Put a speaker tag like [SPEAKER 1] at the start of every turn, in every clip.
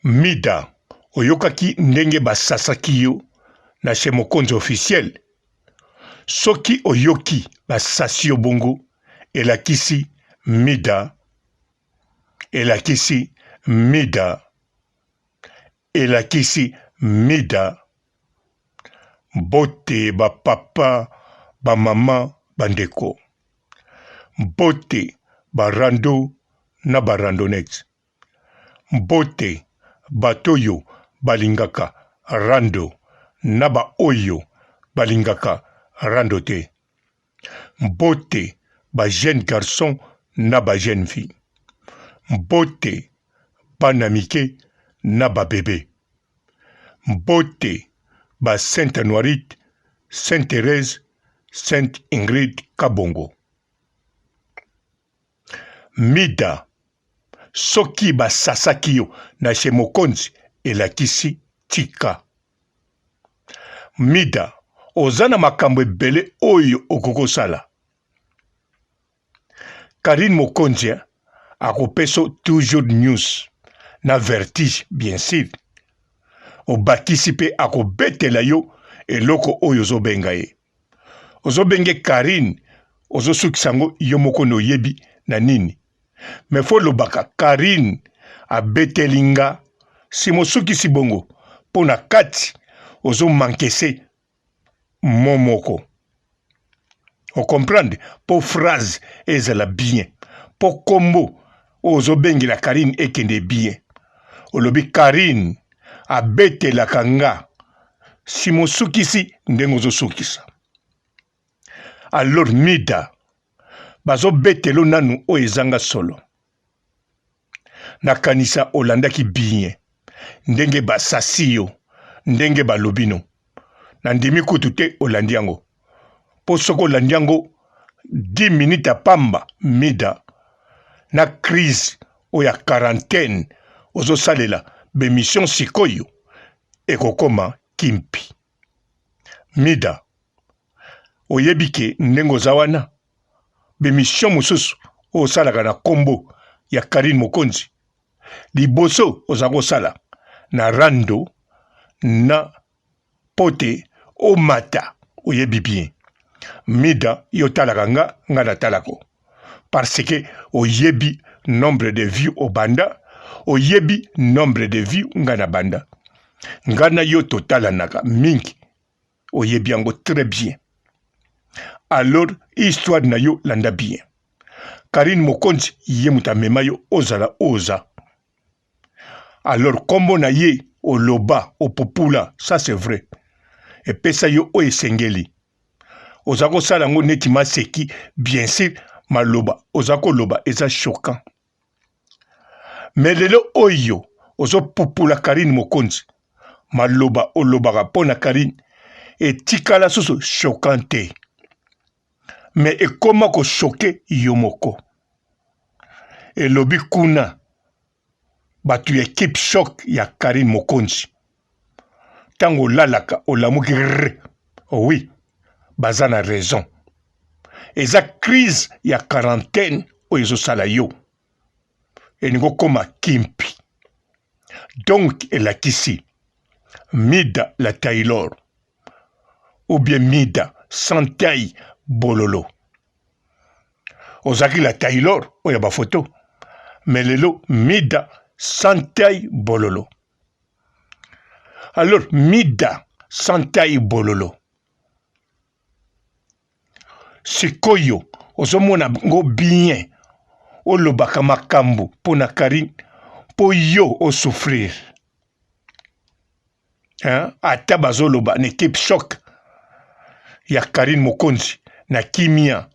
[SPEAKER 1] Mida oyokaki ndenge ba sasaki yo na chez mokonzi officiel? Soki oyoki ba sasi yo bongo elakisi mida elakisi mida elakisi mida. Mbote ba papa ba mama ba ndeko. Mbote ba rando na ba randonnette. Mbote bato oyo balingaka rando na ba oyo balingaka rando te. Mbote ba jeunes garçons na ba jeunes filles. Mbote bana mike na ba bebes. Mbote ba Sainte Anuarite, Sainte Therèse, Sainte Ingrid Kabongo. Mida soki ba sasaki yo na chez mokonzi elakisi tika. Mida oza na makambo ebele oyo okoki kosala. Carine mokonzi akopeso toujours news na vertige bien sur. Obakisi pe akobetela yo eloko oyo ozobenga ye. Ozo benge Carine ozo sukisa ngo yo moko nde oyebi na nini mais faut olobaka Carine abeteli nga sima osukisi bongo po na kati ozo manquese mot moko o comprendre po phrase ezala bien po kombo oyo ozo bengela Carine ekende bien olobi Carine abetelaka nga sima osukisi ndenge ozosukisa alors mida bazobetelo nanu oyo ezanga solo nakanisa olandaki bien ndenge basasi yo ndenge balobi no nandimi kutu te olandi yango mpo soki olandi yango 10 minutes ya pamba mida na crise oyo ya quarantaine ozosalela bemission sikoyo ekokoma kimpi mida oyebi ke ndenge oza wana bemission mosusu oyo osalaka na kombo ya Carine Mokonzi liboso oza kosala na rando na pote omata oyebi bien mida yo otalaka nga nga natalako parce que oyebi nombre de vues obanda oyebi nombre de vues nga na banda nga na yo totalanaka mingi oyebi yango très bien alors histoire na yo landa bien Karine Mokonzi ye moto amema yo ozala oza alors kombo na ye oloba opupula ça c'est vrai epesa yo oyo esengeli oza kosala yango neti maseki bien sûr maloba oza koloba eza choquant me lelo oyo ozopupula Karine Mokonzi maloba olobaka mpo na Karine etikala susu choquant te me ekoma kochoke yo moko elobi kuna bato ya equipe choc ya Karine Mokonzi ntango olalaka olamuki rr oui baza na raison eza crise ya quarantaine oyo ezosala yo elingi okoma kimpi donc elakisi mida la taylor ou bien mida sans taille bololo ozalaki la taylor oyo ya bafoto mais lelo mida sans taille bololo alors mida sans taille bololo sikoyo ozomona ngo bien olobaka makambo mpo na Karine mpo yo osouffrir hein? Ata bazoloba na equipe choc ya Karine Mokonzi na kimia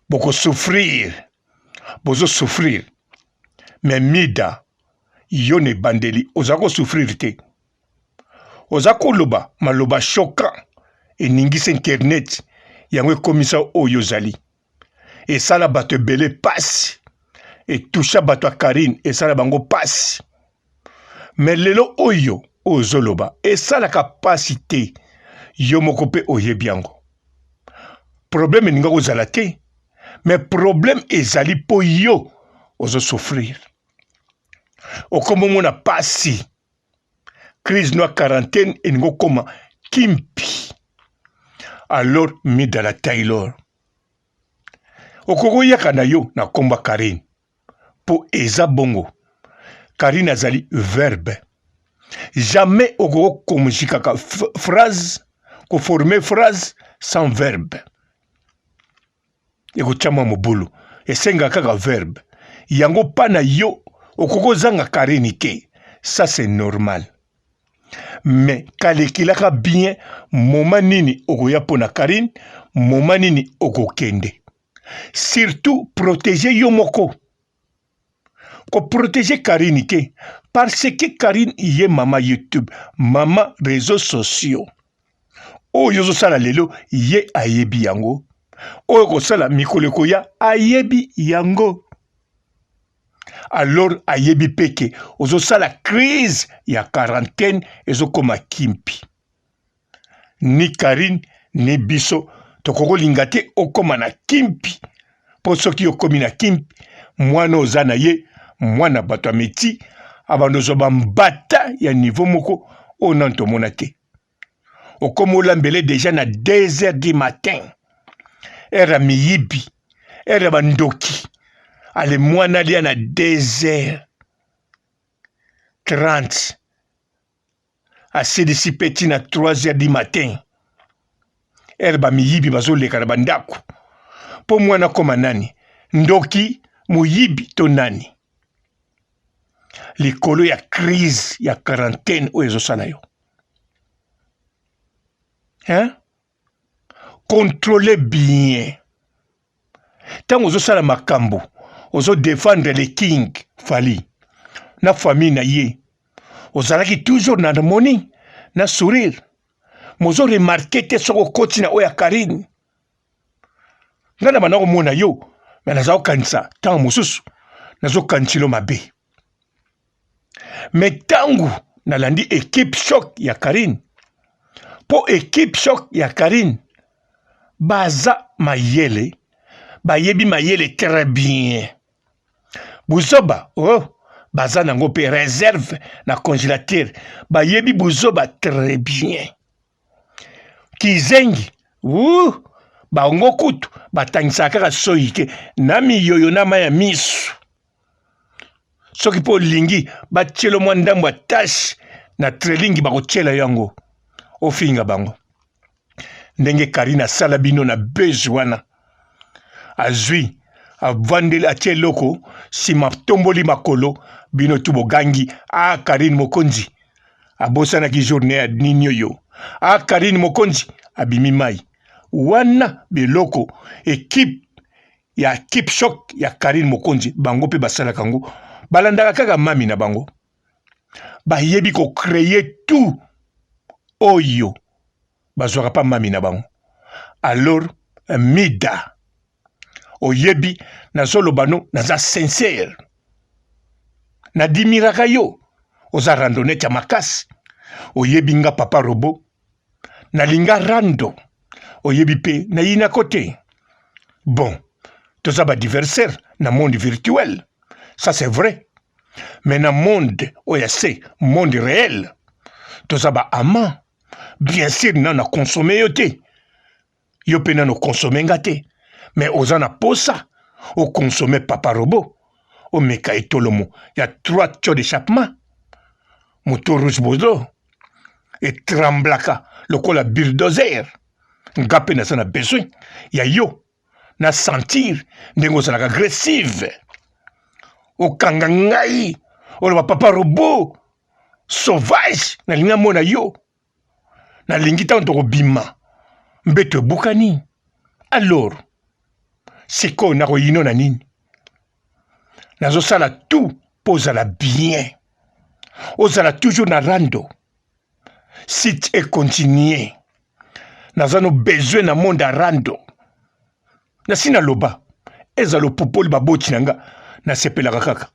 [SPEAKER 1] bokosouffrir bozo souffrir mais Mida yo na ebandeli oza kosouffrir te oza koloba maloba choquant eningisa internet yango ekomisa oyo ozali esala bato ebele pasi etusha bato ya Karine esala bango pasi me lelo oyo ozoloba esalaka pasi te yo moko mpe oyebi yango problème elinga kozala te me problème ezali mpo yo ozo souffrir. Okomomona pasi. Crise noa quarantaine elingi okoma kimpi. Alors Mida la Taylor. Okoki oyaka na yo na komba Carine. Po eza bongo. Carine azali verbe. Jamais okoki komjikaka phrase, ko former phrase sans verbe. Ekotia mwa mobulu. Esengaka kaka verbe. Yango pa na yo okoki ozanga Carine te. Ça c'est normal. Mais kalekilaka bien moment nini okoya pona Carine, moment nini okokende. Surtout proteger yo moko. Ko proteger Carine te parce que Carine ye mama YouTube, mama réseaux sociaux. Oyo ozosala lelo ye ayebi yango. Oyo kosala mikolo ekoya ayebi yango. Alors ayebi pe ke ozosala crise ya quarantaine ezokoma kimpi. Ni Carine ni biso tokoki kolinga te okoma na kimpi mpo soki okomi na kimpi mwana oza na ye mwana bato ya meti abanda ozwa bambata ya niveau moko oyo nanu tomona te. Okoma olambele deja na 2 heures du matin, heure ya miyibi, heure ya bandoki. Ale mwana alia na 2 heures 30 asilisi pe ti na 3 heures du matin, heure ba miyibi bazoleka na bandako mpo mwana akoma nani? Ndoki, moyibi to nani? Likolo ya crise ya quarantaine oyo ezosala yo. Hein? Contrôlez bien. Tango ozosala makambo, ozo défendre le king Fally na famille na ye. Ozalaki toujours na harmonie, na sourire. Mozo remarquer te soki okoti na oyo ya Carine. Nga na banda komona yo, mais naza kokanisa tango mosusu nazokanisilo mabe. Mais tango nalandi equipe choc ya Carine, po equipe choc ya Carine baza mayele, bayebi mayele très bien. Buzoba oh, baza nango pe reserve na congélateur, bayebi buzoba très bien. Kizengi uh, bango kutu batangisaka kaka soyi te na miyoyo na mai ya misu. Soki mpo olingi batielo mwa ndambo ya tache na trelingi, bakotiela yango ofinga bango ndenge Karine asala bino na buzz wana. Azwi avandeli atie eloko nsima atomboli makolo, bino tu bogangi a ah, Karine Mokonzi abosanaki journée ya nini oyo, a ah, Karine Mokonzi abimi mai wana. Biloko ekipe ya keep shock ya Karine Mokonzi bango pe basalaka yango, balandaka kaka mami na bango, bayebi ko créer tout oyo bazwaka pa mami na bango. Alors Mida, oyebi nazoloba no, naza sincère, nadimiraka yo, oza randonnette ya makasi, oyebi nga papa robot nalinga rando, oyebi pe nayinako te. Bon, toza ba diversaire na monde virtuel, ça c'est vrai, mais na monde oyo ya se, monde réel, toza ba amant. Bien sûr nanu na consommer yo te, yo pe nanu consommer nga te, mais oza na posa o consommer papa robot, omeka etolomo ya 3 tuyaux d'échappement, moto rouge bordeaux etremblaka lokola bulldozer. Nga pe naza na besoin ya yo, na sentir ndenge ozalaka agressive, okanga ngai oloba papa robot sauvage, nalingi namona yo, nalingi ntango tokobima mbeto ebukani. Alors sikoyo nakoyino na nini? Nazosala tout mpo ozala bien, ozala toujours na rando, site e continue. Naza no besoin na monde ya rando. Nasi naloba ezala opupoli baboti na nga, nasepelaka kaka.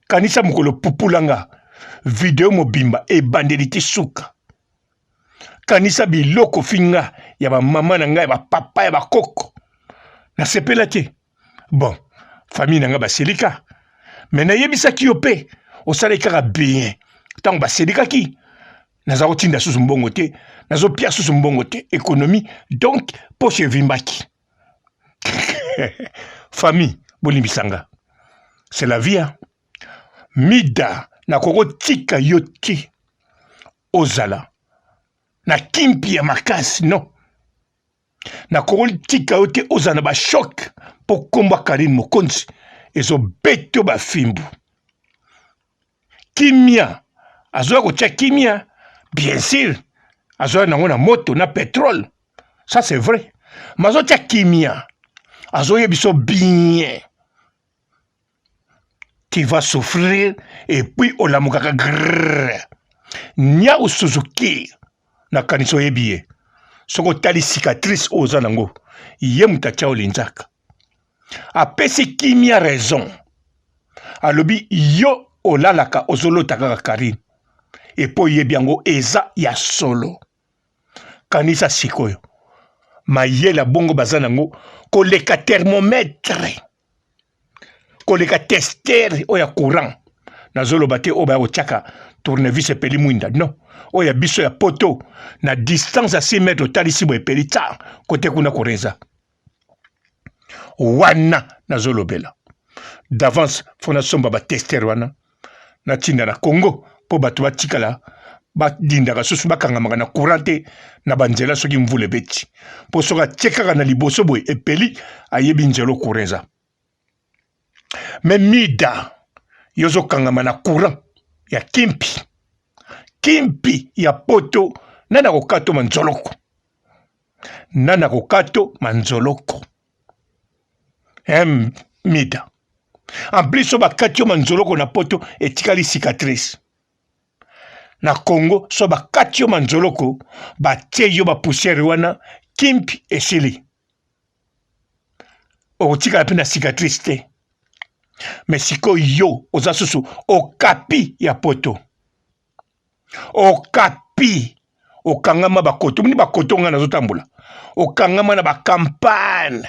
[SPEAKER 1] Kanisa mokolo opupula nga video mobimba ebandeli ti suka. Kanisa biloko finga ya ba mama na nga, ya ba papa, ya ba koko, nasepela te. Bon, famille na nga basilika, mais nayebisaki yo pe Osalaki kaka bien. Ntango baselikaki, naza kotinda susu mbongo te, nazopia susu mbongo te, économie, donc poche evimbaki. Famille, bolimbisa nga. C'est la vie, hein? Mida, nakokotika yo te ozala na kimpi ya makasi, non. Nakokotika yo te ozala na ba choc mpo kombo ya Carine Mokonzi ezobeto ba fimbu. Kimia, azoya kotia kimia, bien sûr, azoya nango na moto na pétrole, ça c'est vrai. Mais azotia kimia, azoyebiso bien. Tu vas souffrir et puis olamukaka grrr. Niau Suzuki, nakanisi oyebi ye. Soki otali cicatrice oyo oza nango, ye moto atia yo linzaka. Apesi kimia raison. Alobi yo olalaka ozolota kaka Carine. Et puis oyebi yango eza ya solo. Kanisa sikoyo mayele ya bongo baza nango koleka thermomètre, koleka tester oyo ya courant. Nazoloba te oyo baya kotiaka tournevis epeli mwinda, non, oyo ya biso ya poto na distance ya 6 mètres otalisi boye epeli tsa kote kuna koreza wana. Nazolobela d'avance, fo nasomba ba tester wana natinda na Congo mpo bato batikala badindaka susu bakangamaka na courant te na banzela soki mvula ebeti, mpo soki atie kaka na liboso boye epeli, ayebi nzela courant eza. Me mida yo ozokangama na courant ya kimpi kimpi ya poto, nani akokato manzoloko, nani akokato manzoloko hein, mida. En plus so bakati yo manzoloko na poto etikali cicatrice. Na Congo so bakati yo manzoloko batie yo ba poussière wana, kimpi esili, okotikala mpe na cicatrice te. Me sikoyo yo oza susu okapi ya poto, okapi okangama bakoto mini bakoto ngai nazotambola, okangama na bakampagne,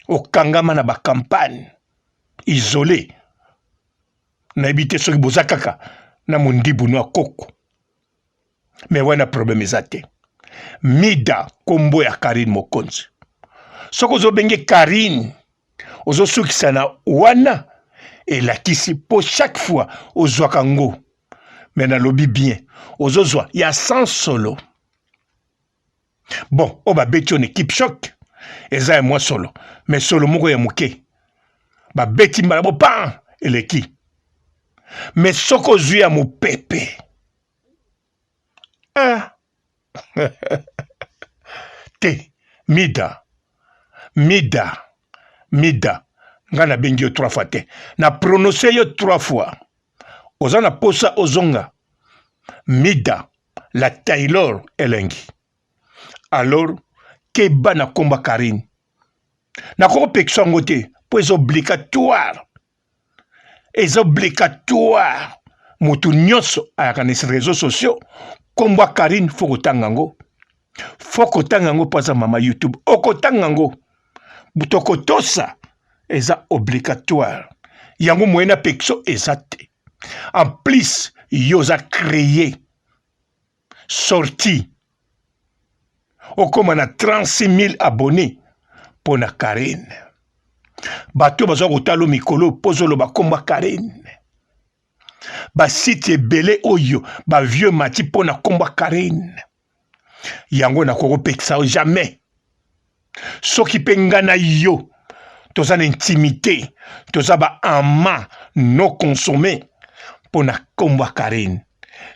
[SPEAKER 1] okangama na bakampagne isole. Nayebi te soki boza kaka na mondibu no ya koko, me wana problème eza te. Mida, kombo ya Carine Mokonzi, soki ozobenge Carine ozosukisa na wana, elakisi po chaque fois ozwaka ngo. Me nalobi bien, ozozwa ya sans solo. Bon, oyo babeti yo na équipe choc eza ya mwa solo, mais solo moko ya moke babeti mbala bo pan eleki. Mais soki ozwi ya mopepe, ah. Te, mida, mida, mida, nga nabengi yo 3 fois te, na prononce yo 3 fois, oza na posa ozonga. Mida la Taylor elengi, alors keba na komba Carine, nakoki kopekisa yango te mpo eza obligatoire, eza obligatoire. Moto nyonso ayaka na réseaux sociaux, kombo ya Carine fo kotanga yango, fo kotanga yango mpo aza mama YouTube, okotanga yango, tokotosa, eza obligatoire. Yango moyen na pekiso eza te. En plus yo oza créé sorti okóma na 36 000 abonnés mpo na Carine. Bato bazwa kotala mikolo mpo ozoloba kombo ya Carine, basite ebele oyo ba vieux mati mpo na kombo ya Carine. Yango nakoki kopekisa yo jamais. Soki mpe nga na yo toza na intimité, toza ba amants non consommé mpo na kombo ya Carine,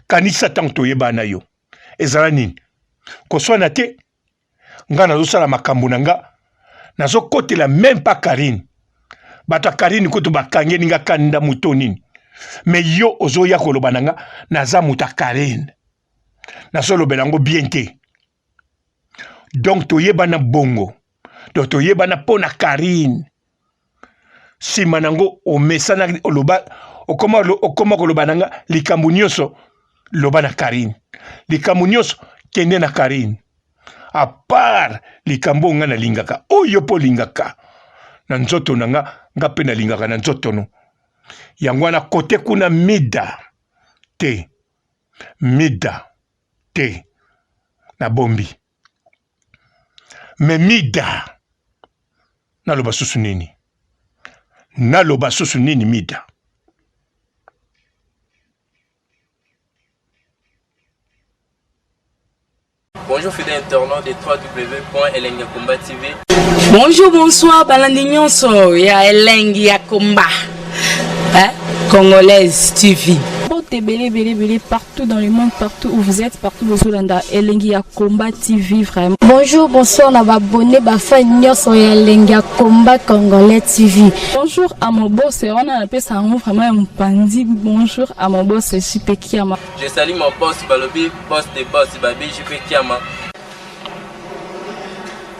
[SPEAKER 1] kanisa ntango toyebana na yo ezala nini? Koswana te, nga nazosala makambo na nga, nazokotela même pas Carine. Bato ya Carine kutu bakangeli nga kanda moto nini, me yo ozoya koloba na nga naza moto ya Carine, nazolobela yango bien te. Donc toyebana bongo, donc toyebana mpo na Carine. Nsima nango omesana oloba, okoma, okoma koloba na nga likambo nyonso, loba na Carine likambo nyonso, kende na Carine. A part likambo oyo nga nalingaka, oyo mpo olingaka, na nzoto na nga, nga mpe nalingaka na nzoto no. Yango wana kote kuna mida te, mida te, nabombi. Me mida, naloba susu nini? Naloba susu nini mida?
[SPEAKER 2] Bonjour fidèles internautes de www.elengiyakomba TV.
[SPEAKER 3] Bonjour, bonsoir, balandi nyonso ya Elengi ya Komba. Hein? Congolaise TV.
[SPEAKER 4] Mbote ebele ebele ebele partout dans le monde, partout où vous êtes, partout bozolanda Elengi ya Combat TV vraiment.
[SPEAKER 5] Bonjour, bonsoir na ba abonnés, ba fans nyonso ya Elengi ya Combat Congolais TV.
[SPEAKER 4] Bonjour à mon boss, wana napesa yango vraiment ya mopanzi. Bonjour à mon boss JP Kiama.
[SPEAKER 2] Je salue mon boss Balobi, boss de boss Babi JP Kiama.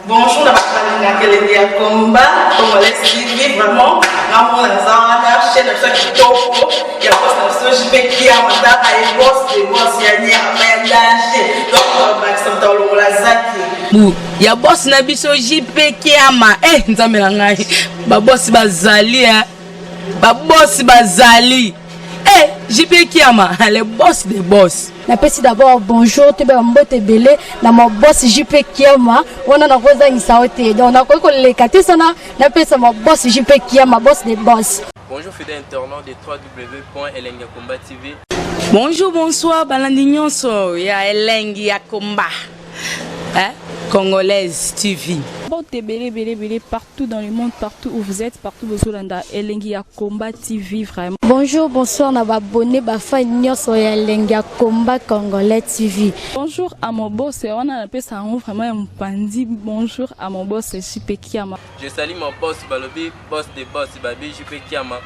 [SPEAKER 6] Bonjour na bato balingaka elengi ya combat congolais TV vraiment ngamona naza wana chaîne na biso ya kitoko ya boss na biso JP Kiama tala ye boss de boss ya nyama ya danger donc bakisa moto alongola zaki
[SPEAKER 3] bu ya boss na biso JP Kiama eh nzambe na ngai ba boss bazali eh ba boss bazali eh JP Kiama le boss de boss.
[SPEAKER 5] Napesi d'abord bonjour toyeba mbote ebele na ma boss JP Kiama wana nakozangisa yo te donc nakoki koleka te sana napesa ma boss JP Kiama boss de boss.
[SPEAKER 2] Bonjour fidèles internautes de www.elengiyakomba TV.
[SPEAKER 3] Bonjour, bonsoir, balandi nyonso ya Elengi ya Komba. Hein? Congolaise TV.
[SPEAKER 4] Mbote ebele ebele ebele partout dans le monde, partout où vous êtes, partout bozolanda Elengi ya Combat TV vraiment.
[SPEAKER 5] Bonjour, bonsoir na ba abonnés, ba fans nyonso ya Elengi ya Combat Congolais TV.
[SPEAKER 4] Bonjour à mon boss, wana napesa yango vraiment ya mopanzi. Bonjour à mon boss JP Kiama.
[SPEAKER 2] Je salue mon boss Balobi, boss de boss Babi JP Kiama.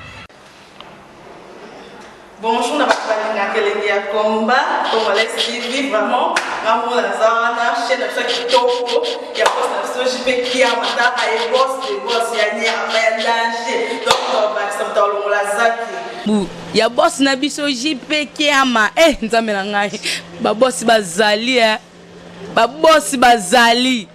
[SPEAKER 6] Bonjour na bato balingaka elengi ya combat congolais TV vraiment ngamona naza wana chaîne na biso ya kitoko ya boss na biso JP Kiama tala ye boss de boss ya nyama ya danger donc bakisa moto alongola zaki
[SPEAKER 3] bu ya boss na biso JP Kiama eh nzambe na ngai ba boss bazali eh ba boss bazali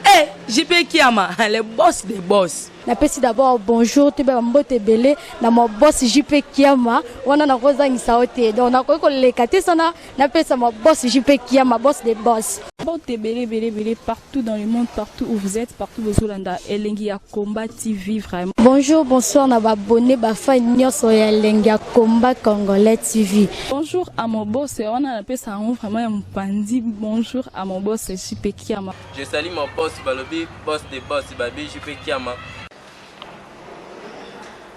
[SPEAKER 3] eh JP Kiama le boss de boss.
[SPEAKER 5] Napesi d'abord bonjour toyeba mbote ebele na ma boss JP Kiama wana nakozangisa yo te donc nakoki koleka te sana napesa ma boss JP Kiama boss de boss.
[SPEAKER 4] Mbote ebele ebele ebele partout dans le monde, partout où vous êtes, partout bozolanda Elengi ya Combat TV vraiment.
[SPEAKER 5] Bonjour, bonsoir na ba abonnés, ba fans nyonso ya Elengi ya Combat Congolais TV.
[SPEAKER 4] Bonjour à mon boss, wana napesa yango vraiment ya mopanzi. Bonjour à mon boss JP Kiama.
[SPEAKER 2] Je salue mon boss Balobi, boss de boss Babi JP Kiama.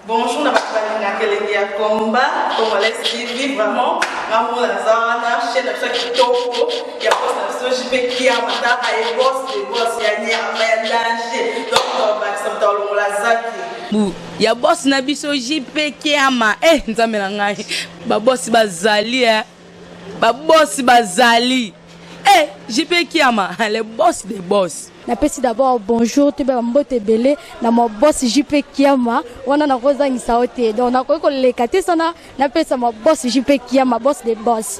[SPEAKER 6] Bonjour na bato balingaka elengi ya combat congolais TV vraiment ngamona naza wana chaîne na biso ya kitoko ya boss na biso JP Kiama tala ye boss de boss ya nyama ya danger donc bakisa moto alongola zaki
[SPEAKER 3] bu ya boss na biso JP Kiama eh nzambe na ngai ba boss bazali eh ba boss bazali eh JP Kiama le boss de boss.
[SPEAKER 5] Napesi d'abord bonjour toyeba mbote ebele na ma boss JP Kiama wana nakozangisa yo te donc nakoki koleka te sana napesa ma boss JP Kiama boss de boss.